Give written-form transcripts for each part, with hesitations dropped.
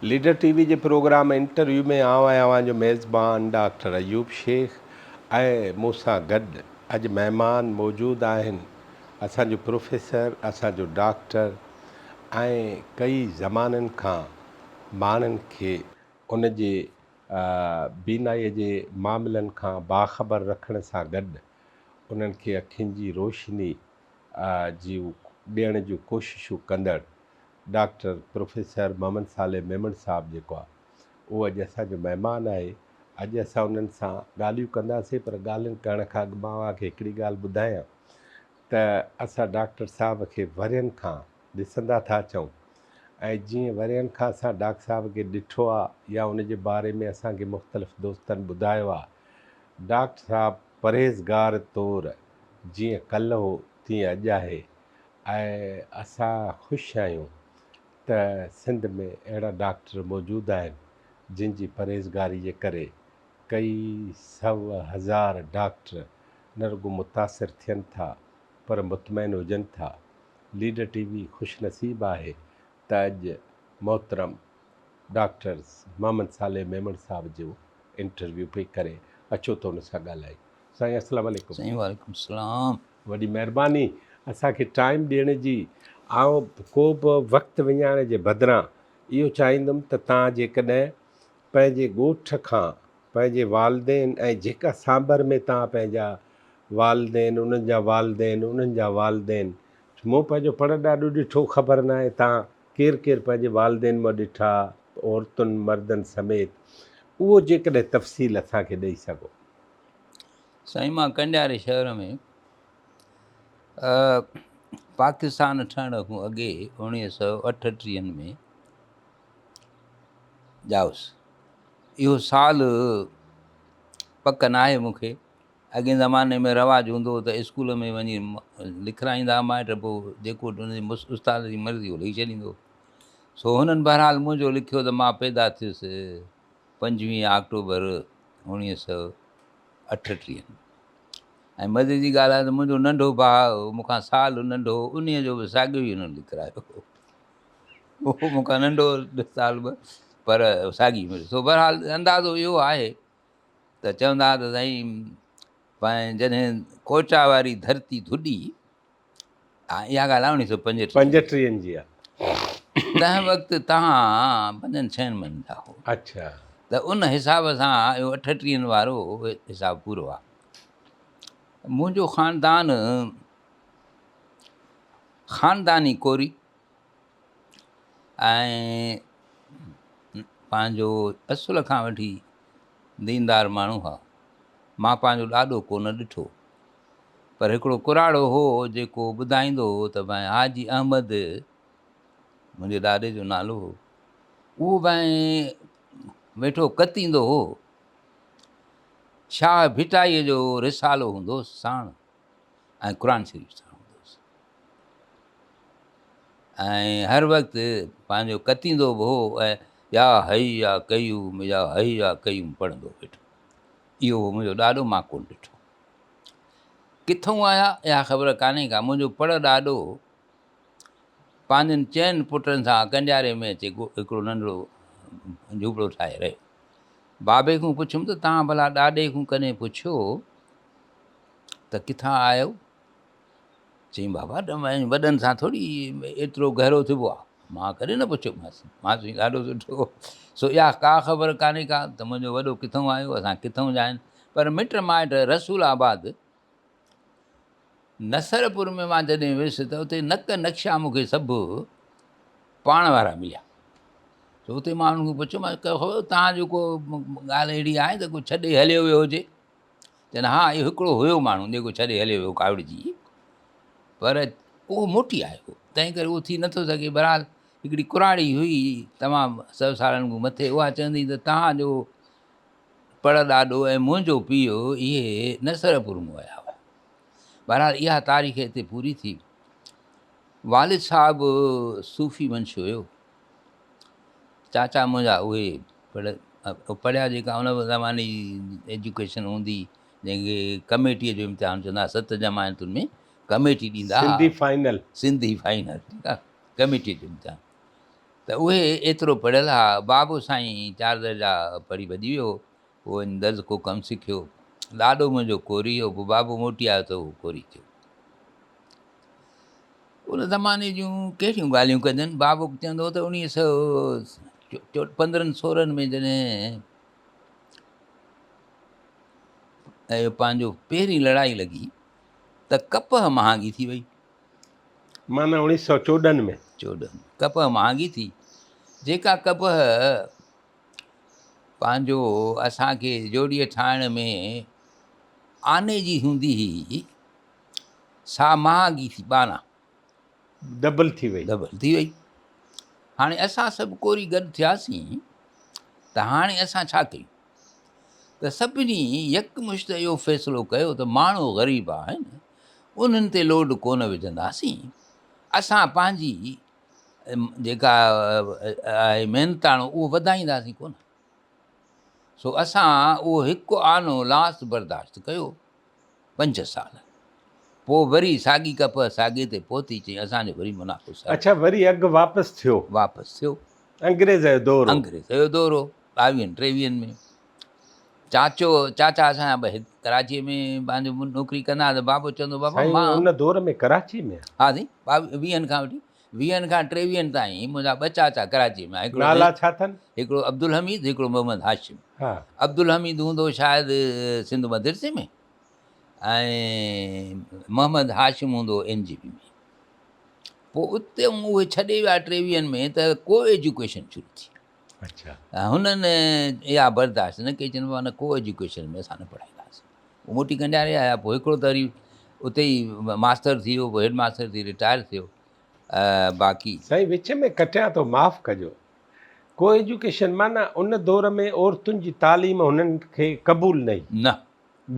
Leader ٽي V جي programme interview ۾ آئون آهيان اوهان جو ميزبان ڊاڪٽر ايوب شيخ ۽ مون سان گڏ اڄ مهمان موجود آهن اسان جو پروفيسر اسان جو ڊاڪٽر ۽ ڪئي زمانن کان ماڻهن کي ان جي بينائي جي معاملن کان باخبر رکڻ سان گڏ انهن کي اکين جي روشني جي ڏيڻ جون ڪوششون ڪندڙ ڊاڪٽر پروفيسر محمد صالح ميمڻ صاحب جيڪو آهي اهو اڄ اسان جو مهمان آهي. اڄ اسان انهن سان ڳالهيون ڪنداسين پر ڳالهين ڪرڻ کان اڳ مان اوهان کي هڪڙي ڳالهه ٻڌايان ته اسان ڊاڪٽر صاحب کي ورهين کان ڏسندا ٿا اچون ۽ جيئن ورهين کان اسان ڊاڪٽر صاحب کي ڏٺو آهي يا ان جي باري ۾ اسان کي مختلف دوستن ٻڌايو آهي ڊاڪٽر صاحب پرهيزگار طور جيئن ڪلهه هو تيئن اڄ آهي ۽ اسان خوش آهيون ته سنڌ ۾ اهڙا ڊاڪٽر موجود آهن جن جي پرهيزگاري جي ڪري ڪئي سو هزار ڊاڪٽر نه رڳو متاثر ٿين ٿا پر مطمئن هجن ٿا. ليڊر ٽي وي خوش نصيب آهي ته اڄ محترم ڊاڪٽر محمد صالح ميمڻ صاحب جو انٽرويو پئي ڪري اچو ته ان سان ڳالهايون. سائين السلام عليڪم. سائين وعليڪم السلام. وڏي مهرباني اسان کي ٽائيم ڏيڻ جي. آئون ڪو به وقت وڃائڻ جي بدران اهو چاهيندم ته توهان جيڪڏهن پنهنجي ڳوٺ کان پنهنجي والدين ۽ جيڪا سانڀر ۾ توهان پنهنجا والدين انهن جا والدين انهن جا والدين مون پنهنجو پڙ ڏاڏو ڏٺو خبر ناهي توهان ڪير ڪير پنهنجي والدين مان ڏٺا عورتن مردن سميت اهو جيڪڏهن تفصيل اسان کي ڏئي سگهو. سائين مان ڪنڊياري شهر ۾ پاڪستان ٺهڻ کان اڳي اوڻيهه سو اٺٽيهن ۾ ڄائس. اهو سال پڪ ناهي مون کي. اڳئين زماني ۾ رواج هوندو هو ته اسڪول ۾ وڃي لکرائيندا هئا مائٽ پوء جيڪو ان جي استاد جي مرضي اهو لکي ڇڏيندو هو. سو هنن بهرحال منهنجو لکيو ته مان پيدا ٿيس پنجويهه آڪٽوبر اوڻيهه سو اٺٽيهن ۽ مزي جي ڳالهه آهي ته منهنجو ننڍو ڀاء مون کان سال ننڍو هو انهيء جو به ساڳيو ئي هنن لکرايو هو. هو مون کان ننڍو هو سال ٻه پر ساڳي عمر. سو بهرحال اندازو اهو آهي ته چوندا ته سائين جڏهن ڪوچا واري ڌرتي ڌڏي ها اها ڳالهه آهي اوڻيهه سو پنجٽيهه پنجٽيهن جي آهي. تنهن وقت توهان پنجن ڇهن مهينن جا هو. اڇا. ته ان حساب سان اهو اٺٽيهن وارو حساب پورو آهي. منهنجو خاندان خانداني ڪوري ۽ پنهنجو اصل کان وٺي ديندار ماڻهو هئا. مان پنهنجو ڏاڏو ڪونه ڏٺو. پر هڪڙو ڪراڙو هو جيڪو ٻڌائيندو هو ته ڀائي حاجي احمد منهنجي ڏاڏي جو نالو هو اهو ڀائي ويٺو ڪتيندو هو شاهه ڀٽائيء جو رسالو هوندو هوس ساڻ ۽ قرآن شريف ساڻ هوندو هوس ۽ هر وقت پنهنجو ڪتيندو به هو ۽ يا حي يا قيوم يا حي يا قيوم پڙهندو ويٺو اهو هو منهنجو ڏاڏو مان ڪونه ڏٺو ڪٿئون آيا اها خبر ڪانهي ڪا. منهنجو پڙ ڏاڏو پنهنجن چئن پٽن سان ڪنڊياري ۾ اچي هڪڙو ننڍڙو جهوپڙو ٺاهي رهيو. بابي کان پڇيم ته توهان ڀلا ڏاڏي کان ڪڏهن پڇيو ته ڪٿان آيو؟ چيائين بابا وڏن سان ٿوري ايترو گهرو ٿبو آهي. مان ڪڏهن نه پڇيومانس. مان چيو ڏاڍو سٺو. سو اها ڪا خبر ڪانهي ڪا ته منهنجو وڏو ڪٿئون آيو اسان ڪٿئون جا آهن. پر مٽ مائٽ رسول آباد نصرپور ۾ مان جڏهن ويس ته اتي نڪ نقشا مون کي سڀ پاڻ وارا مليا. سو اتي مان انهن کان پڇيو مان چيو خبر توهان جو ڪو ڳالهه اهڙي آهي ته ڪو ڇڏي هليو ويو هجي؟ چون ها اهو هڪڙو هيو ماڻهو جيڪو ڇڏي هليو ويو ڪاوڙجي پر اهو موٽي آيو تنهن ڪري اهو ٿي نٿو سگهي. بهرحال هڪڙي ڪراڙي هئي تمام سو سالن کان مٿي اها چوندي ته توهان جو پڙ ڏاڏو ۽ منهنجو پيء اهي نصرپور مان آيا هئا. بهرحال اها تاريخ هتي پوري ٿي. والد صاحب صوفي منش هيو. چاچا منهنجا اهي پڙهيا جيڪا ان زماني جي ايجوڪيشن هوندي جنهن کي ڪميٽيء جو امتحان چوندا هئا ست جماعتن ۾ ڪميٽي ڏيندا هئا. سنڌي فائنل. سنڌي فائنل ٺيڪ آهي ڪميٽيء جو امتحان. ته اهي ايترو پڙهيل ها. بابو سائين چار درجا پڙهي ڀڄي ويو هو. پوء وڃي درز ڪو ڪم سکيو. ڏاڏو منهنجو ڪوري هو. پوء بابو موٽي آيو ته هو ڪوري ٿيو. ان زماني جون ڪهڙيون ڳالهيون ڪجن. بابو چوندو هو ته اڻويهه سؤ پندرهن سورهن ۾ جڏهن اهو پنهنجو پهرين لڙائي لڳي ته ڪپهه مهانگي ٿي وئي. معنيٰ اوڻيهه سؤ چوڏهن ۾. 14 ۾ ڪپهه مهانگي ٿي، جيڪا ڪپهه پنهنجو اسان کي جوڙيء ٺاهڻ ۾ آني جي هوندي هئي، سا مهانگي ٿي ٻانا. ڊبل ٿي وئي. ڊبل ٿي وئي. هاڻي اسان سڀ ڪوري گڏ ٿياسين ته هاڻي اسان ڇا ڪيون؟ ته سڀني يڪمشت اهو فيصلو ڪيو ته ماڻهو غريب آهن، انهن تي لوڊ ڪونه وجهنداسين، اسان پنهنجي جيڪا آهي محنتاڻو اهو وڌائينداسين ڪونه. سو اسان اهو هڪ آنو لاس برداشت ڪيو پنج سال. پوء وري ساڳي ڪپهه ساڳي تي پهتي، چيائين اسان جو وري منافعو ساڳيو. اڇا وري اگهه واپس ٿيو. واپس ٿيو. انگريز جو دور هو. انگريز جو دور هو ٻاويهن ٽيويهن ۾. چاچو چاچا اسان جا ٻه ڪراچيء ۾ پنهنجو نوڪري ڪندا ته بابو چوندو بابا سائين مان ان دور ۾ ڪراچي ۾؟ ها سائين ويهن کان وٺي ويهن کان ٽيويهن تائين منهنجا ٻه چاچا ڪراچيء ۾ هڪڙو نالا ڇا اٿن؟ هڪڙو عبدالحميد هڪڙو محمد هاشم. ها. عبدالحميد هوندو شايد سنڌ مدرسي ۾ ۽ محمد هاشم هوندو اين جي بي ۾. پوء اتي اهي ڇڏي ويا ٽيويهن ۾ ته ڪو ايجوڪيشن شروع ٿي. اڇا. هنن اها برداشت نه ڪئي، چون بابا نه ڪو ايجوڪيشن ۾ اسان نه پڙهائينداسين. پوء موٽي ڪنڊياري آيا، پوء هڪڙو ته وري اتي ئي ماستر ٿي ويو، پوء هيڊ ماستر ٿي رٽائر ٿيو. باقي. سائين وچ ۾ ڪٽيان ٿو معاف ڪجو. ڪو ايجوڪيشن معنيٰ ان دور ۾ عورتن جي تعليم هنن کي قبول نه هئي. نه.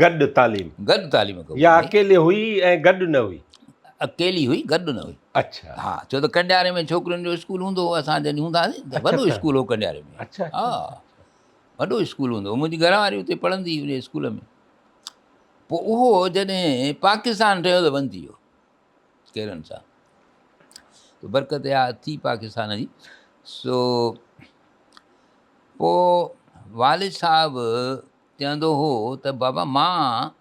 گڏ تعليم. گڏ تعليم قبول يا اڪيلي هئي ۽ گڏ نه هئي. اڪيلي هئي گڏ نه هئي. اڇا. ها ڇو ته ڪنڊياري ۾ ڇوڪرين جو اسڪول هوندو هو اسان جڏهن هوندا هئاسين ته وڏو اسڪول هو ڪنڊياري ۾. اڇا ها وڏو اسڪول هوندو هو منهنجي گهر واري اتي پڙهندي هئي ان اسڪول ۾. پوء اهو جڏهن پاڪستان ٺهيو ته بند ٿي ويو ڪيرن سان ته برڪت اها ٿي پاڪستان جي سو پوء والد صاحب چوندو هو ته بابا مان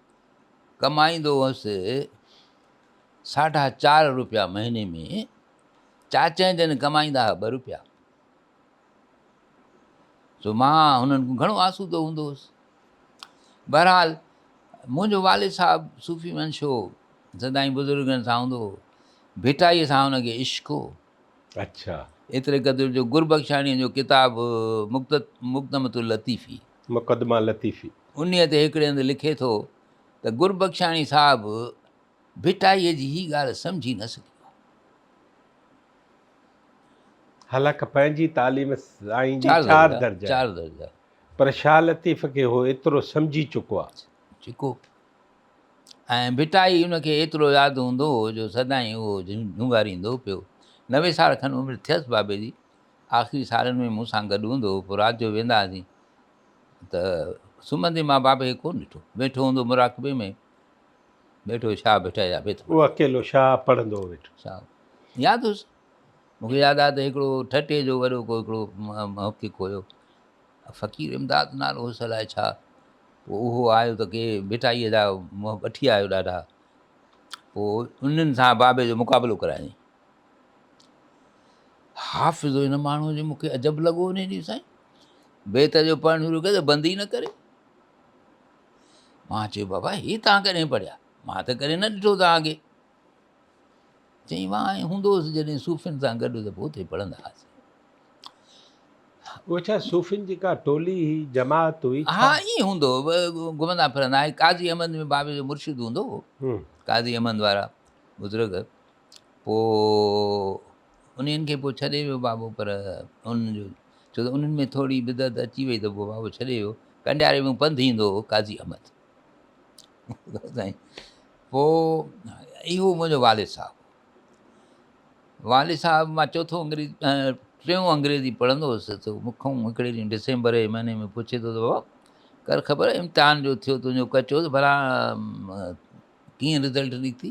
ڪمائيندو هوس ساڍا چار روپيا مهيني ۾ چاچهين جن ڪمائيندا هئا ٻه روپيا سو مان هنن کان گهڻو آسودو هوندو هوس بهرحال منهنجو والد صاحب صوفي منش هو سدائين بزرگن سان هوندو هو ڀٽائيء سان هن کي عشق هو اڇا. ايتري قدر جو گربخشاڻيء جو ڪتاب مقدمة اللطيفي. مقدمه لطيفي. انهيء تي هڪڙي هنڌ لکي ٿو ته گربخشاڻي صاحب ڀٽائيء جي هي ڳالهه سمجهي نه سگهيو. حالانڪ پنهنجي تعليم سائين جي چار درجا. چار درجا. پر شاهه لطيف کي هو ايترو سمجهي چڪو آ. چڪو. ۽ ڀٽائي ان کي ايترو ياد هوندو هو جو سدائين اهو جهونگاريندو هو پيو. 90 سال کن عمر ٿيس بابي جي. آخري سالن ۾ مون سان گڏ هوندو هو. پوء رات جو ويندا هئاسين ته سمهندي مان بابي کي ڪونه ڏٺو. ويٺو هوندو مراقبي ۾ ويٺو شاهه ڀٽائي جا بيت پڙهندو. اهو اڪيلو شاهه پڙهندو هو ويٺو. شاهه ياد هوس. مون کي ياد آهي ته هڪڙو ٺٽي جو وڏو ڪو هڪڙو محقق هيو. فقير امداد نالو هوس الائي ڇا. پوء اهو آيو ته ڪي ڀٽائيء جا منهن وٺي آيو ڏاڍا. پوء انهن سان بابي جو مقابلو ڪرايائين. حافظو هن ماڻهوء جو مون کي عجب لڳو انهيء ڏينهن سائين. بيت جو پڙهڻ شروع ڪيو ته بند ئي نه ڪري. مان چيو بابا هي توهان ڪڏهن پڙهيا؟ مان ته ڪڏهن نه ڏٺو توهان کي. چيائين مان ائين هوندو هوس جڏهن صوفين سان گڏ ته پوء اتي پڙهندا هئاسين. اهو ڇا صوفين جي ڪا ٽولي هئي، جماعت هئي ڇا؟ ها ائين هوندو هو، گهمندا ڦرندا هئا. قاضي احمد ۾ بابي جو مرشد هوندو هو، قاضي احمد وارا بزرگ. پوء انهن کي پوء ڇڏي ويو بابو پر انهن جو ڇو ته انهن ۾ ٿوري بدعت اچي وئي ته پوء بابو ڇڏي ويو. ڪنڊياري ۾ پنڌ ايندو هو قاضي احمد. سائين پوء اهو منهنجو والد صاحب هو. والد صاحب مان چوٿون انگريزي ٽيون انگريزي پڙهندو هوس ته مون کان هڪڙي ڏينهن ڊسمبر جي مهيني ۾ پڇي ٿو ته بابا ڪر خبر امتحان جو ٿيو تنهنجو ڪچو ته ڀلا ڪيئن رزلٽ نڪتي؟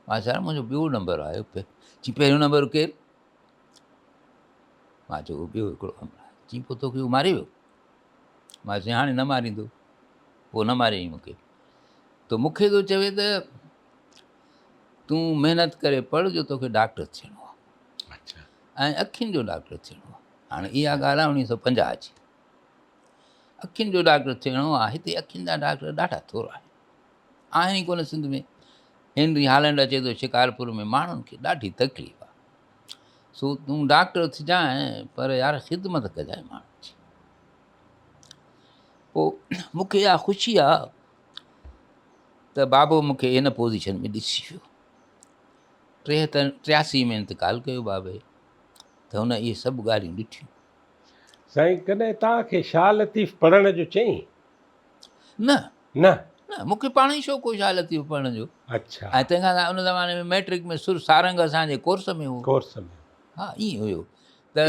مان چيو منهنجو ٻيو نمبر آيو. چي پهريون نمبر ڪير؟ مان چيو ٻيو هڪڙو همراهه. چيائين پوء توکي هو ماري ويو؟ مان چيو هاڻي نه ماريندو. پوء نه ماريائين مون کي. ته مون کي ٿو چوي ته تون محنت ڪري پڙهه جو توکي ڊاڪٽر ٿيڻو آهي. اڇا. ۽ اکين جو ڊاڪٽر ٿيڻو آهي. هاڻي اها ڳالهه آهي 1950 جي. اکين جو ڊاڪٽر ٿيڻو آهي. هتي اکين جا ڊاڪٽر ڏاڍا ٿورا آهن. آهن ئي ڪونه سنڌ ۾. هينري هالينڊ اچي ٿو شڪارپور ۾ ماڻهن کي ڏاڍي تڪليف آهي. سو تون ڊاڪٽر ٿجانء پر يار خدمت ڪجانء ماڻهن جي. پوء مون کي اها خوشي آ ته بابو مون کي ان پوزيشن ۾ ڏسي ويو. ٽيهتر ٽياسي ۾ انتقال ڪيو بابي ته هن اهي سڀ ڳالهيون ڏٺيون. سائين ڪڏهن توهان کي شاهه لطيف پڙهڻ جو چيائين؟ نه. نه. نه مون کي پاڻ ئي شوق هو شاهه لطيف پڙهڻ جو. اڇا. ۽ تنهن کان سواء ان زماني ۾ مئٽرڪ ۾ سر سارنگ اسان جي ڪورس ۾ هو. ڪورس ۾. ها ائين هيو ته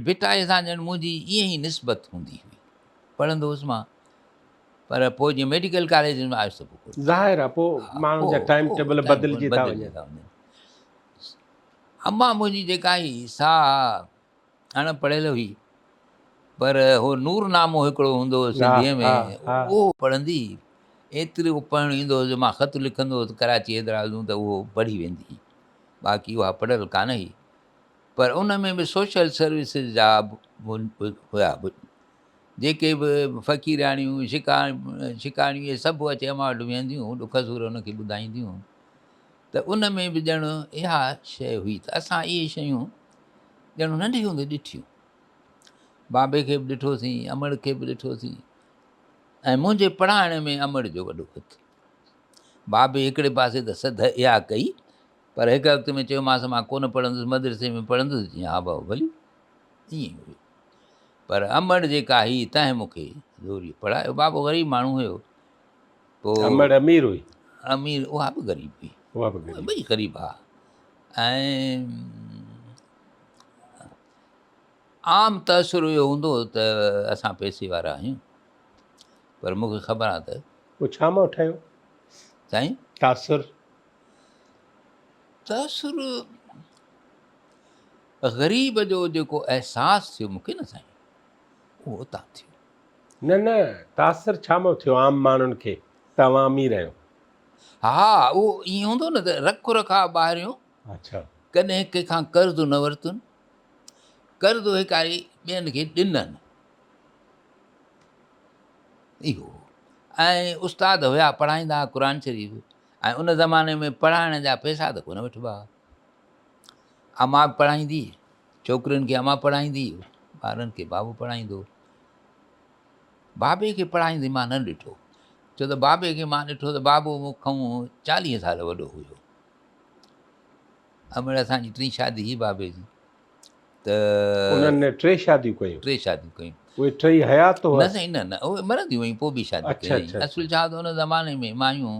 ڀٽائي سان ڄڻ منهنجي ائين ئي نسبت هوندي هئي. پڙهندو هوس مان پر پوء جيئن ميڊيڪل ڪاليج ۾ آيس ته پوء ظاهر آهي پوء ماڻهن جا ٽائيم ٽيبل بدلجي ٿا وڃن. امان منهنجي جيڪا هئي سا اڻ پڙهيل هئي پر هو نور نامو هڪڙو هوندو هو سنڌيء ۾ اهو پڙهندي هئي. ايترو پڙهڻ ايندو هوس جو مان خط لکندو هوس ڪراچي حيدرآباد ته اهو پڙهي ويندي هئي. باقي اها پڙهيل ڪانه هئي. پر ان ۾ به سوشل سروسز جا هيا جيڪي به فقيرياڻيون شڪارڻيون اهي سڀ اچي امان وٽ ويهنديون هيون ڏک سور ان کي ٻڌائينديون هيون ته ان ۾ به ڄڻ اها شيء هئي ته اسان اهي شيون ڄڻ ننڍي هوندي ڏٺيون بابي کي به ڏٺوسين امڙ کي به ڏٺوسين ۽ منهنجي پڙهائڻ ۾ امڙ جو وڏو هٿ بابي هڪڙي پاسي ته سڌ اها ڪئي پر هڪ وقت ۾ چيومانس مان ڪونه پڙهندس مدرسي ۾ پڙهندس چيائين ها بابا ڀلي ائين هيو پر امڙ جيڪا هئي تنهن مون کي زوريء پڙهايو بابو غريب ماڻهو هيو پوء امڙ امير هئي امير اها به غريب هئي اها به غريب ٻئي غريب ها ۽ عام تاثر اهو هوندو هو ته اسان پئسي وارا آهيون پر مون کي خبر آهي ته پوء ڇا مان ٺهيو سائين تاثر تاثر غريب جو جيڪو احساس ٿيو مون کي نه سائين اهو اتان ٿيو. نه نه تاثر ڇا مان ٿيو عام ماڻهن کي ته اوهان امير آهيو. ها اهو ائين هوندو نه ته رک رکاء ٻاهريون. اڇا. ڪڏهن ڪنهن کان قرض نه ورتن قرض هيڪاري ٻين کي ڏنن اهو ۽ استاد هيا پڙهائيندا هئا قرآن شريف ۽ ان زماني ۾ پڙهائڻ جا پئسا ته ڪونه وٺبا هئا. امان به پڙهائيندي، ڇوڪرين کي امان پڙهائيندي، ٻارن کي بابو پڙهائيندو. بابي کي پڙهائيندي مان نه ڏٺو، ڇو ته بابي کي مان ڏٺو ته بابو مون کان 40 سال وڏو هيو. امڙ اسان جي ٽين شادي هئي بابي جي ته انهن ٽي شاديون ڪيون. ٽي شاديون ڪيون. اهي ٽئي حيات هئس؟ نه سائين نه نه اهي مرنديون ويون پوء به شادي ڪيائين. اصل ڇا ته ان زماني ۾ مايون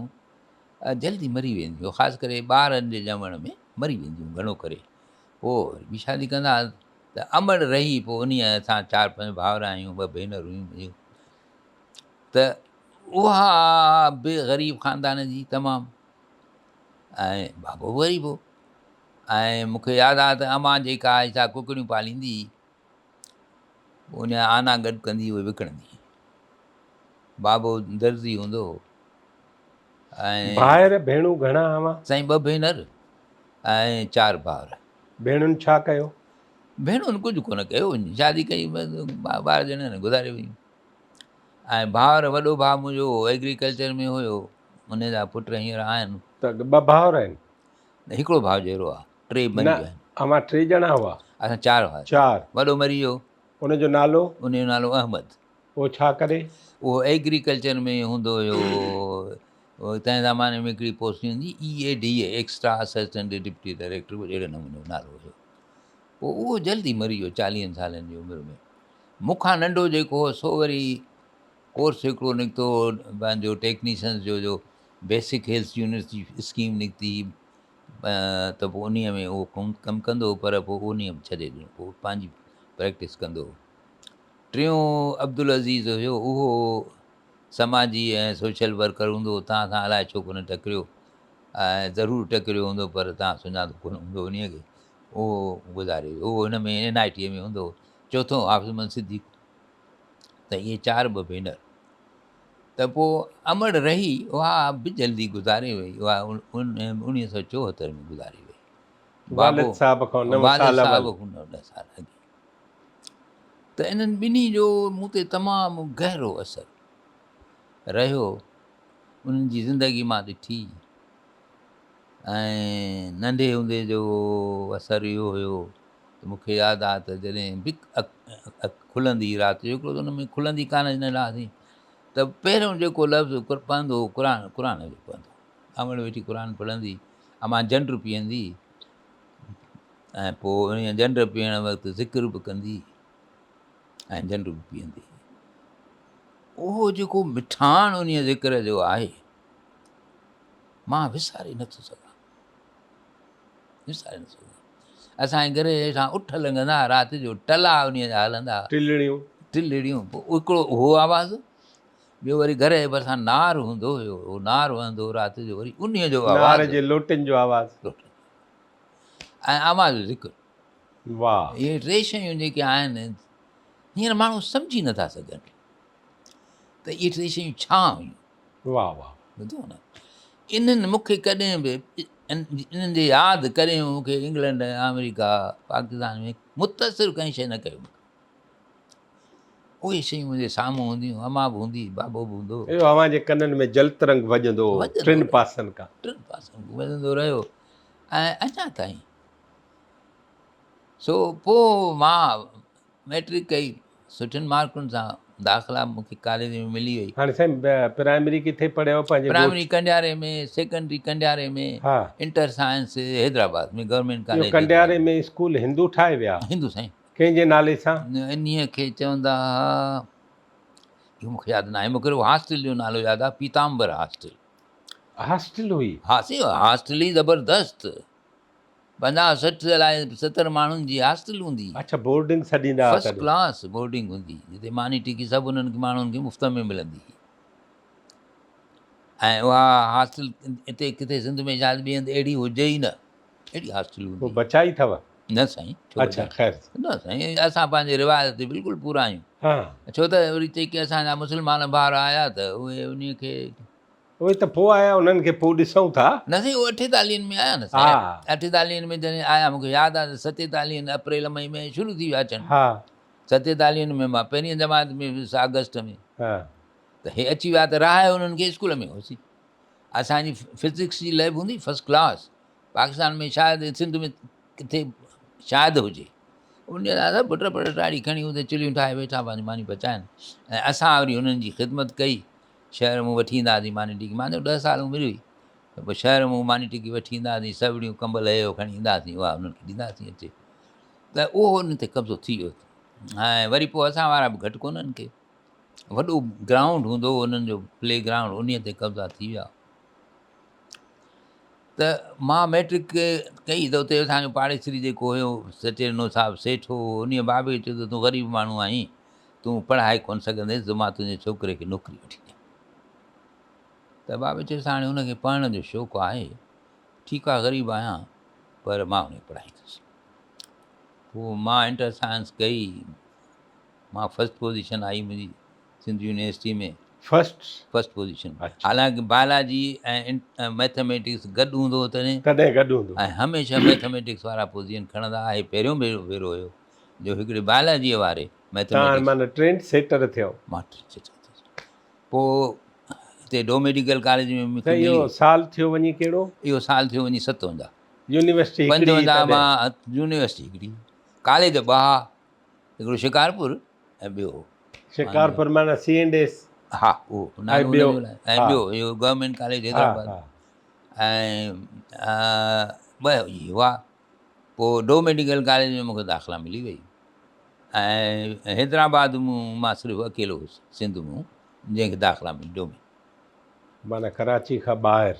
جلدي مري وينديون هيون خاص ڪري ٻارن جي ڄمڻ ۾ مري وينديون هيون گهڻو ڪري پوء وري ٻي شادي ڪندا هئا ته امڙ رهي پوء انهيء اسان چار پنج ڀائر آهيون ٻه ڀينرون هيون منهنجون ته اها به غريب خاندان جي تمام ۽ بابو به غريب هو ۽ مون کي ياد آهي ته امان جيڪا آهي سا ڪڪڙيون پاليندي هئي پوء ان جا آنا گڏ ڪندي اهي وڪڻندي هئي بابو درزي هوندو هو ۽ ڀائر ڀيڻون گهڻا هئا؟ سائين ٻه ڀينر ۽ چار ڀائر. ڀيڻن ڇا ڪيو؟ ڀيڻن ڪجهه ڪونه ڪيو، شادي ڪئي ٻار ڄڻيا نه گذاري ويون. ۽ ڀائر وڏو ڀاء منهنجو ايگريڪلچر ۾ هيو، ان جا پٽ هينئر آهن. ته ٻه ڀائر آهن؟ نه هڪڙو ڀاء جيئرو آهي، ٽي مري نه ويا آهن. اوهان ٽي ڄڻا هئا؟ اسان چار هئاسين. چار. وڏو مري ويو. ان جو نالو؟ ان جو نالو احمد. اهو ڇا ڪري؟ اهو ايگريڪلچر ۾ هوندو هيو. تنهن زماني ۾ هڪڙي پوسٽ هوندي هئي اي اي ڊي اي، ايڪسٽرا اسسٽنٽ ڊپٽي ڊائريڪٽر ڪجهه اهڙي نموني جو نالو هيو. پوء اهو جلدي مري ويو چاليهن سالن جي عمر ۾. مون کان ننڍو جيڪو هو سو وري ڪورس هڪڙو نڪتو هو پنهنجو ٽيڪنيشنز جو جو بيسڪ هيلٿ يونٽس جي اسڪيم نڪتي ته پوء انهيء ۾ اهو ڪم ڪندو هو پر پوء انهيء به ڇڏي ڏنو پوء پنهنجي پريڪٽس ڪندو هو. ٽيون عبدالعزيز هيو اهو سماجي ۽ سوشل ورڪر هوندو هو توهان سان الائي ڇو ڪونه ٽڪريو ۽ ضرور ٽڪريو هوندو پر توهان سڃاتو ڪونه هوندو انهيء کي اهو گذاري ويو اهو هن ۾ اين آء ٽي ۾ هوندو هو چوٿون حافظ محمد صديق. ته اهي چار ٻه ڀينر. ته پوء امڙ رهي اها به جلدي گذاري وئي، اها 1974 ۾ گذاري وئي. والد صاحب کان نو سال اول. والد صاحب کان نو ڏهه سال اڳي. ته انهن ٻنهي جو مون تي تمام گهرو اثر رهيو. انهن جي زندگي مان ڏٺي ۽ ننڍي هوندي جو اثر اهو هيو ته مون کي ياد آ ته جڏهن به اک کلندي هئي رات جو هڪڙو ته ان ۾ کلندي ڪانه ننڍا هئاسين ته پهريون جيڪو لفظ پوندو هو قرآن قرآن جو پوندو هو. امڙ ويٺي قرآن پڙهندي، امان جنڊ پيئندي ۽ پوء انهيء جنڊ پيئڻ وقت ذڪر به ڪندي ۽ جنڊ به پيئندي. اهو جيڪو مٺاڻ انهيء ذڪر جو آهي، مان وساري نٿو سگهان. وساري نٿو سگهان. اسان جي گهر جي هيٺان اٺ لنگهندا، رات جو ٽلا انهيء جا هلندا. ٽلڙيون. ٽلڙيون. پوء هڪڙو اهو آواز، ٻيو وري گهر جي ڀرسان نار هوندو هيو، اهو نار وهندو هو رات جو، وري انهيء جو آواز. نار جي لوٽن جو آواز. لوٽن جو آواز ۽ آواز جو ذڪر. واهه. اهي ٽي شيون جيڪي آهن، هينئر ماڻهو سمجهي نٿا سگهن ته اهي ٽي شيون ڇا هيون. واهه واهه. ٻڌو نه. انهن مون کي ڪڏهن به انهن جي ياد ڪڏهن به مون کي انگلنڊ، آمريڪا، پاڪستان ۾ متاثر ڪنهن شيء نه ڪيو. اهي شيون منهنجي سامهون هونديون، امان به هوندي، بابو به هوندو. اهو اوهان جي ڪنن ۾ جل ترنگ وڄندو هو، ٽن پاسن کان. ٽن پاسن کان وڄندو رهيو ۽ اڃا تائين. سو پوء مان مئٽرڪ ڪئي، سٺين مارڪن سان داخلا مون کي ڪاليج ۾ ملي وئي. هاڻي سائين پرائمري ڪٿي پڙهيو پنهنجي ڳوٺ؟ پرائمري ڪنڊياري ۾، سيڪنڊري ڪنڊياري ۾، inter science Hyderabad ۾ government college. اهو ڪنڊياري ۾ اسڪول هندو ٺاهي ويا؟ هندو سائين. ڪنهن جي نالي سان؟ انهيء کي چوندا ها، اهو مون کي ياد ناهي، مون کي رڳو هاسٽل جو نالو ياد آهي، پيتامبر هاسٽل. هاسٽل هئي؟ ها سائين، هاسٽل ئي زبردست، پنجاهه سٺ الائي ستر ماڻهن جي هاسٽل هوندي هئي. اڇا بورڊنگ سڏيندا هئا فرسٽ ڪلاس بورڊنگ هوندي هئي، جتي ماني ٽڪي سڀ انهن ماڻهن کي مفت ۾ ملندي هئي. ۽ اها هاسٽل اتي ڪٿي سنڌ ۾ شايد ٻئي هنڌ اهڙي هجي ئي نه، اهڙي هاسٽل هوندي هئي. پوء بچائي اٿو؟ نه سائين ڇو اڇا خير نه سائين اسان پنهنجي روايت تي بلڪل پورا آهيون ها ڇو ته وري جيڪي اسان جا مسلمان ڀائر آيا ته اهي انهي کي اهي ته پوء آيا انهن کي پوء ڏسون ٿا. نه سائين اهي اٺيتاليهن ۾ آيا نه سائين اٺيتاليهن ۾ جڏهن آيا مون کي ياد آهي ته ستيتاليهن اپريل مئي ۾ شروع ٿي ويا اچڻ ها ستيتاليهن ۾ مان پهرين جماعت ۾ ويس آگسٽ ۾ ها ته هي اچي ويا ته رهايو انهن کي اسڪول ۾ هوسين اسان جي فزڪس جي ليب هوندي فرسٽ ڪلاس پاڪستان ۾ شايد سنڌ ۾ ڪٿي شايد هجي. ان لاء سڀ پٽ پٽ ٽاڙي کڻي اتي چلهيون ٺاهي ويٺا پنهنجي ماني پچائن ۽ اسان وري انهن جي خدمت ڪئي. شهر مون وٺي ايندا هئاسين ماني ٽڪي. مان چيو ڏهه سال عمر هئي ته پوء شهر مون ماني ٽڪي وٺي ايندا هئاسين، سوڙيون ڪمبل هي هو کڻي ايندا هئاسين اها انهن کي ڏيندا هئاسين اچي ته اهو انهن تي قبضو ٿي ويو ۽ وري پوء اسان وارا به گهٽ ڪونهن ڪي وڏو گرائونڊ هوندو هو انهن جو پلي گرائونڊ انهيء تي قبضا ٿي ويا. ته مان مئٽرڪ ڪئي ته اتي اسان جو پاڙيسري جيڪو هيو سچيرنو صاحب سيٺ هو انهيء بابي کي چيو ته تون غريب ماڻهو آهين تون پڙهائي ڪونه سگهندين ته مان تنهنجي ڇوڪري کي نوڪري وٺي ڏيان ته بابي چيس هاڻي هن کي پڙهڻ جو شوق آهي ٺيڪ آهي غريب آهيان پر مان هن کي پڙهائيندس پوء مان انٽر سائنس ڪئي مان فرسٽ پوزيشن آئي منهنجي Sindh university ۾ first first position حالانڪه بائلاجي ۽ مئٿميٽڪس گڏ هوندو هو تڏهن تڏهن گڏ هوندو ۽ هميشه مئٿميٽڪس وارا پوزيشن کڻندا هئا هي پهريون ڀيرو ڀيرو هيو جو هڪڙي بائلاجي واري مئٿميٽڪس معنيٰ ٽرينڊ سيٽر ٿيو مان ٽرينڊ سيٽر ٿيس پوء هتي ڊو ميڊيڪل ڪاليج ۾ مون کي اهو سال ٿيو وڃي ڪهڙو اهو سال ٿيو وڃي 57 يونيورسٽي هڪڙي 55 مان يونيورسٽي هڪڙي ڪاليج ٻه ها هڪڙو شڪارپور ۽ ٻيو شڪارپور معنيٰ سي اينڊ ايس ها اهو ۽ ٻيو ۽ ٻيو اهو گورنمينٽ ڪاليج حيدرآباد ۽ ٻه اهي هئا پوء ڊو ميڊيڪل ڪاليج ۾ مونکي داخلا ملي وئي ۽ حيدرآباد مون مان صرف اڪيلو هوس سنڌ مون جنهن کي داخلا ملي ڊو ۾ معنيٰ ڪراچي کان ٻاهر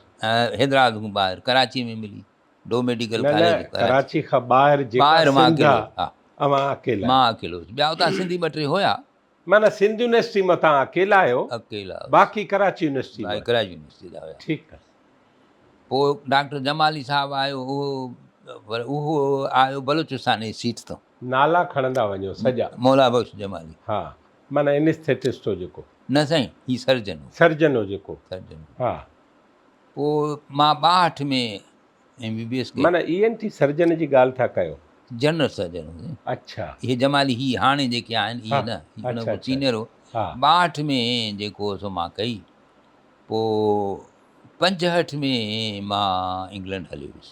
حيدرآباد کان ٻاهر ڪراچي ۾ ملي ڊو ميڊيڪل ڪاليج ڪراچي کان ٻاهر جيڪا سنڌ آ اوهان اڪيلا مان اڪيلو هوس ٻيا اتان سنڌي ٻه ٽي هيا معنيٰ سنڌ يونيورسٽي مان توهان اڪيلا آهيو اڪيلا باقي ڪراچي يونيورسٽي مان ڪراچي يونيورسٽي جا هيا ٺيڪ آ پوء ڊاڪٽر جمالي صاحب آيو اهو پر اهو آيو بلوچستان جي سيٽ تان. نالا کڻندا وڃو سڄا. مولا بخش جمالي. ها معنيٰ انسٿيٽسٽ هو جيڪو. نه سائين هي سرجن هو. سرجن هو جيڪو. سرجن هو. ها. پوء مان 62 ۾ ايم بي بي ايس ڪئي. معنيٰ اي اين ٽي سرجن جي ڳالهه ٿا ڪيو. جنرل سرجن هو سائين. اڇا. اهي جمالي هي هاڻي جيڪي آهن اهي نه هي ان کان سينئر هو. 62 ۾ جيڪو هو سو مان ڪئي. پوء 65 ۾ مان انگلنڊ هليو ويس.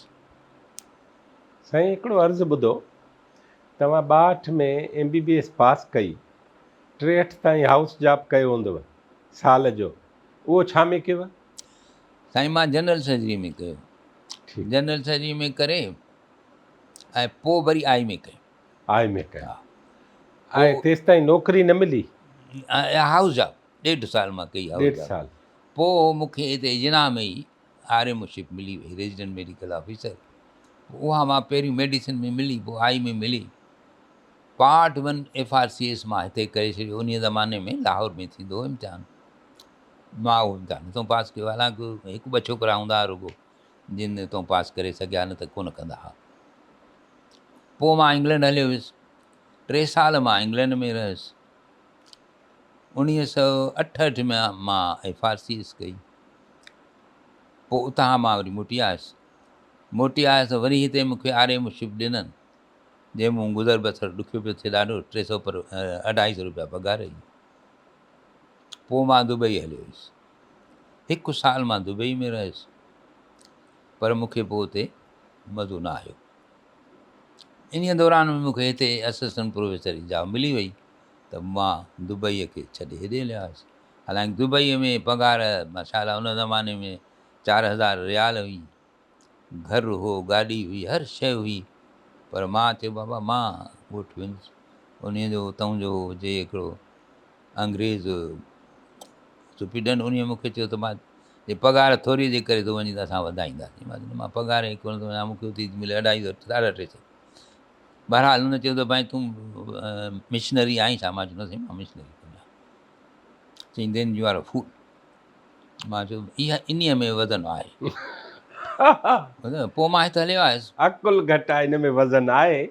سائين هڪڙو عرض ٻڌو توهان 62 ۾ M B B S pass ڪئي 63 تائين هائوس جاب ڪيو هوندو سال جو اهو ڇا ۾ ڪيو؟ سائين مان جنرل سرجري ۾ ڪيو جنرل سرجري ۾ ڪري ۽ پوء وري آئي ۾ ڪيو. آئي ۾ ڪيو ۽ تيستائين نوڪري نه ملي؟ هائوس جاب ڏيڍ سال مان ڪئي هائوس ڏيڍ سال پوء مون کي هتي جناح ۾ ئي آر ايم او شپ ملي وئي ريزيڊنٽ ميڊيڪل آفيسر اها مان پهريون ميڊيسن ۾ ملي پوء آئي ۾ ملي part one F R C S مان هتي ڪري ڇڏيو انهي زماني ۾ لاهور ۾ ٿيندو هو امتحان مان اهو امتحان هتون پاس ڪيو حالانڪ هڪ ٻه ڇوڪرا هوندا هئا رڳو جن هتون پاس ڪري سگهيا نه ته ڪونه ڪندا هئا پوء مان انگلينڊ هليو ويس 3 سال مان انگلينڊ ۾ رهيس 1968 ۾ مان ايف آر سي ايس ڪئي. پوء اتان مان وري موٽي آيس. موٽي آيس ته وري هتي مون کي آر ايم شپ ڏنن، جنهن مون گذر بسر ڏکيو پيو ٿئي ڏاڍو، 300 پر 250 روپيا پگهار هئي. پوء مان دبئي هليو ويس. هڪ سال مان دبئي ۾ رهيس، پر مون کي پوء اتي مزو نه آيو. انهيء دوران ۾ مون کي هتي اسسٽنٽ پروفيسر جي جاء ملي وئي. ته مان دبئيء کي ڇڏي هيڏي هليو آيس. حالانڪ دبئيء ۾ پگهار ماشاء الله ان زماني ۾ 4000 ريال هئي. گهر هو، گاڏي هئي، هر شيء هئي. پر مان چيو بابا مان ڳوٺ ويندس. انهيء جو اتئون جو هجي هڪڙو انگريز سپرنٽينڊنٽ انهيء مون کي چيو ته مان جي پگهار ٿوري جي ڪري ٿو وڃين ته اسان وڌائينداسين. مان چيو نه مان پگهار جي ڪونه ٿو وڃان مون کي اتي ٿي ملي اڍائي سو ساڍا ٽي سو. بهرحال هن چيو ته ڀائي تون مشنري آهين ڇا؟ مان چيو نه سائين مان مشنري ڪونه آهيان. چيائين then you are a fool. مان چيو اها انهيء ۾ وزن آهي. پوء مان هت هليو آيس. عقل گهٽ آهي ان ۾ وزن آهي.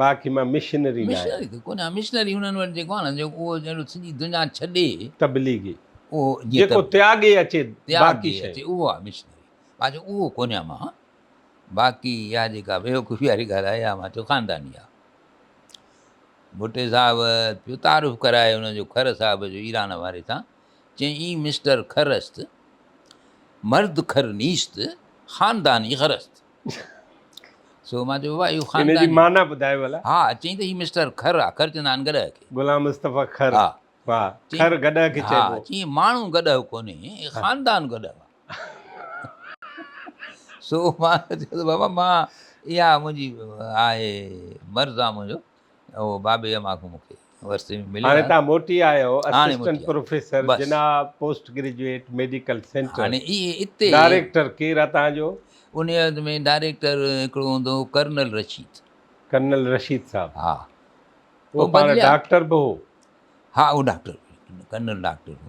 باقي مان مشنري نه آهيان. مشنري ته ڪونه آهيان. مشنري هنن وٽ جيڪو آهي نه جيڪو اهو جهڙو سڄي دنيا ڇڏي. تبليغي. اهو جيڪو تياڳي اچي باقي شيء. اچي اهو آهي مشنري. مان چيو اهو ڪونه آهيان مان. باقي اها جيڪا بيوقوفي واري ڳالهه آهي اها مان چيو خانداني آهي. ڀٽي صاحب پيو تعارف ڪرائي ان جو کر صاحب جو ايران واري سان، چيائين اي مسٽر کر است، مرد کر نيست، خانداني خر است. سو مان چيو بابا اهو ان جي خانداني. معنيٰ ٻڌايو ڀلا. ها چيائين ته هي مسٽر کر آهي، کر چوندا آهن گڏهه کي. غلام مصطفيٰ کر. ها. واهه کر گڏهه کي چئبو. ها چيائين ماڻهو گڏهه ڪونهي، خاندان گڏهه آهي. سو مان چيو ته بابا مان اها منهنجي آهي مرض آهي منهنجو اهو بابي امان کان مون کي ورثي ۾ مليو هاڻي تان موٽي آيو assistant professor Jinnah post graduate medical centre هاڻي اهي اتي ڊائريڪٽر ڪير آ تان جو؟ ان وقت ۾ ڊائريڪٽر هڪڙو هوندو هو ڪرنل رشيد. ڪرنل رشيد صاحب. ها اهو پاڻ ڊاڪٽر به هو. ها اهو ڊاڪٽر ڪرنل ڊاڪٽر هو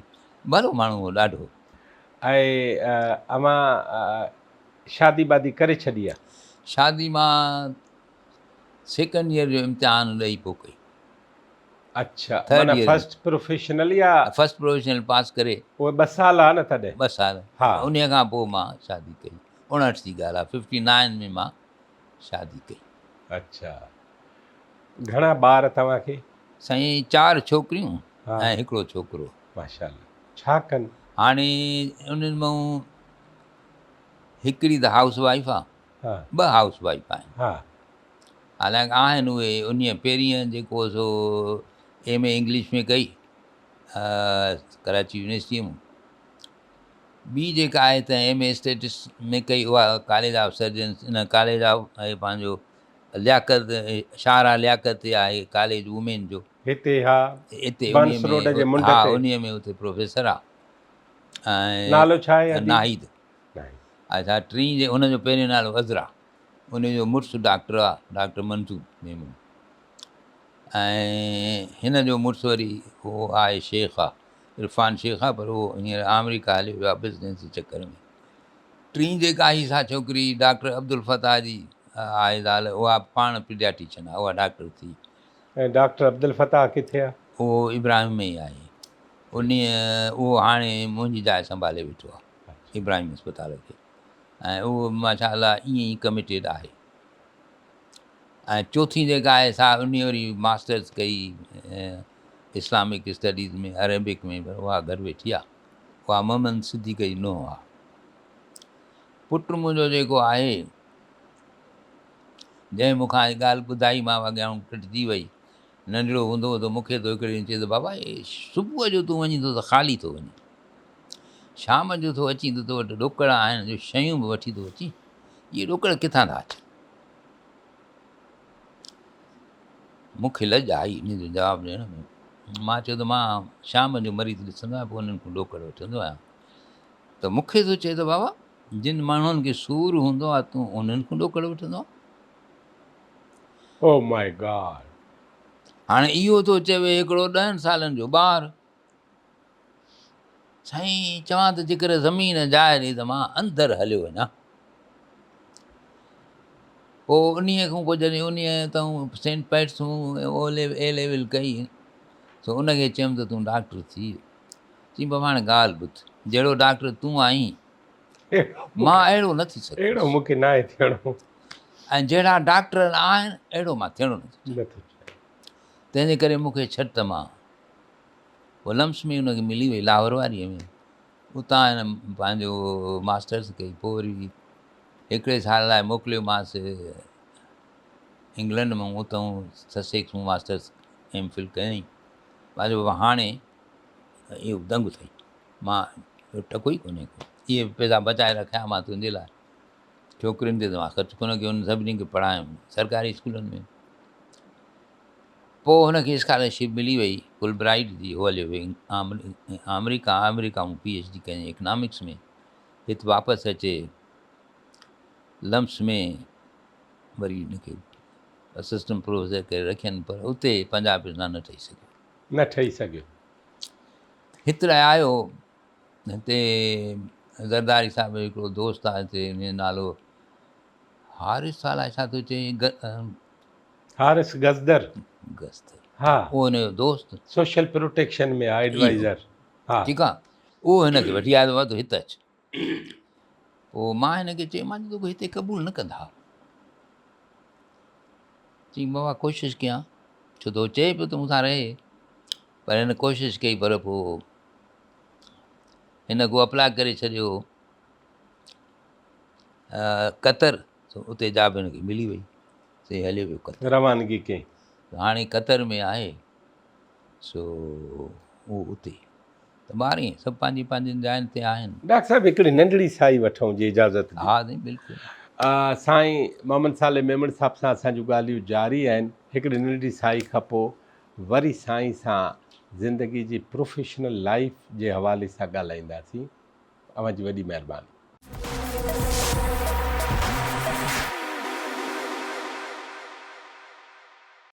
ڀلو ماڻهو هو ڏاڍو. ۽ اوهان شادي بادي ڪري ڇڏي آ؟ شادي مان سيڪنڊ ايئر جو امتحان ڏئي پوء ڪئي. اڇا معنيٰ فرسٽ پروفيشنل يا؟ فرسٽ پروفيشنل پاس ڪري. اهي ٻه سال ها نه تڏهن؟ ٻه سال. ها. انهيء کان پوء مان شادي ڪئي. 59 جي ڳالهه آ 59 ۾ مان شادي ڪئي. اڇا گهڻا ٻار توهان کي؟ سائين چار ڇوڪريون ۽ هڪڙو ڇوڪرو. ماشاءالله ڇا ڪن؟ هاڻي انهن مان هڪڙي ته هائوس وائيف آ، ٻه هائوس وائيف آهن. حالانڪ آهن اهي انهيء پهرينء جيڪو سو ايم اي انگلش ۾ ڪئي ڪراچي يونيورسٽيء مان، ٻي جيڪا آهي ته ايم اي اسٽيٽس ۾ ڪئي اها college of surgeons in college of پنهنجو لياقت شاهراهه لياقت تي آهي ڪاليج وومين جو. هتي ها اتي بنس روڊ جي منڍ ها تي. انهيء ۾ اتي پروفيسر آ ۽ نالو ڇا آهي ادي؟ ناهيد. ناهيد. اڇا ٽين جي ان جو پهريون نالو عذرا ان جو مڙس ڊاڪٽر آ ڊاڪٽر منظور ميمڻ ۽ هن جو مڙس وري هو آهي شيخ آ عرفان شيخ آ پر هو هينئر آمريڪا هليو ويو آ بزنس جي چڪر ۾. ٽين جيڪا آهي سا ڇوڪري ڊاڪٽر عبدالفتاح جي آهي زال اها پاڻ پيڊياٽيشن آهي اها ڊاڪٽر ٿي. ۽ ڊاڪٽر عبدالفتاح ڪٿي آهي؟ اهو ابراهيم ۾ ئي آهي. انهيء اهو هاڻي منهنجي جاء سنڀالي ويٺو آهي ابراهيم اسپتال کي ۽ اهو ماشاء الله ائين ئي ڪميٽيڊ آهي. ۽ چوٿين جيڪا آهي سا انهيء وري ماسٽرس ڪئي اسلامڪ اسٽڊيز ۾ عربڪ ۾ پر اها گهر ويٺي آهي. اها محمد صديق جي نونهن آهي. پٽ منهنجو جيڪو آهي، جنهن مون کان هيء ڳالهه ٻڌائي، مان اڳيان ڪٽجي وئي. ننڍڙو هوندو هو ته مون کي ٿو هڪڙي ڏينهن چئي ته بابا صبح جو تون وڃين ٿو ته خالي ٿو وڃين، شام جو ٿو اچين ته تو وٽ ڏوڪڙ آهن جو شيون به وٺي ٿو اچين، اهي ڏوڪڙ ڪٿان ٿا اچن؟ مون کي لڄ آئي ان جو جواب ڏيڻ ۾. مان چيو ته مان شام جو مريض ڏسندو آهيان پوء انهن کان ڏوڪڙ وٺندو آهيان. ته مون کي ٿو چئي ته بابا جن ماڻهن کي سور هوندو آهي تون انهن کان ڏوڪڙ وٺندو آهين. او مائي گاڊ. هاڻي اهو ٿو چوي هڪڙو ڏهن سالن جو ٻار. سائين چوان ته جيڪر زمين جاء ڏي ته مان اندر هليو وڃان. پوء انهيء کان پوء جڏهن انهيء تون saint Pat's O A level ڪئي سو ان کي چيم ته تون ڊاڪٽر ٿي. چيم بابا هاڻي ڳالهه ٻڌ، جهڙو ڊاڪٽر تون آهين مان اهڙو نه ٿي سگهندس. اهڙو مون کي ناهي ٿيڻو. ۽ جهڙا ڊاڪٽر آهن اهڙو مان ٿيڻو نه ٿو چاهيان. تنهن جي ڪري مون کي ڇڏ ته مان پوء لمس ۾ ان کي ملي وئي لاهور واريء ۾ اتان هن پنهنجو ماسٽرس ڪئي پوء وري هڪڙي سال لاء موڪليومانس انگلنڊ ۾ اتان سسيڪس مان ماسٽرس ايم فل ڪيائين پنهنجو بابا هاڻي اهو دنگ اٿئي مان ٽڪو ئي ڪونهي ڪو اهي پئسا بچائي رکيا مان تنهنجي لاء ڇوڪرين تي ته مان خرچ ڪونه ڪيو انهن سڀني کي پڙهايم سرڪاري اسڪولن ۾ پوء هن کي اسڪالرشپ ملي وئي فل برائيٽ جي هو هليو ويو آمريڪا آمريڪا مان پي ايڇ ڊي ڪيائين اڪنامڪس ۾ هت واپس اچي لمس ۾ وري هن کي اسسٽنٽ پروفيسر ڪري رکين پر اتي پنجاب سان نه ٺهي سگهيو نه ٺهي سگهيو. هت لاء آيو هتي زرداري صاحب جو هڪڙو دوست آهي هتي ان جو نالو حارث الائي ڇا ٿو چئي حارث گزدر گزدر ها اهو هن جو دوست سوشل پروٽيڪشن ۾ آهي ايڊوائزر ها ٺيڪ آهي اهو هن کي وٺي آيو ته هت اچ پوء مان هن کي چيومانس توکي هتي قبول نه ڪندا. چيائين بابا ڪوشش ڪيان ڇو ته هو چئي پيو ته مون سان رهي پر هن ڪوشش ڪئي پر پوء هن ڪو اپلاء ڪري ڇڏيو قطر اتي جاب هن کي ملي وئي سي هليو ويو قطر روانگي ڪئي هاڻي قطر ۾ آهي سو اهو اتي ته ٻار ائين سڀ پنهنجي پنهنجين جاين تي آهن. ڊاڪٽر صاحب هڪڙي ننڍڙي سائي وٺون جي اجازت ڏيو. ها سائين بلڪل. سائين محمد صالح ميمڻ صاحب سان اسان جون ڳالهيون جاري آهن هڪڙي ننڍڙي سائي کان پوء وري سائين سان زندگي جي پروفيشنل لائيف جي حوالي سان ڳالهائينداسين اوهان جي وڏي مهرباني.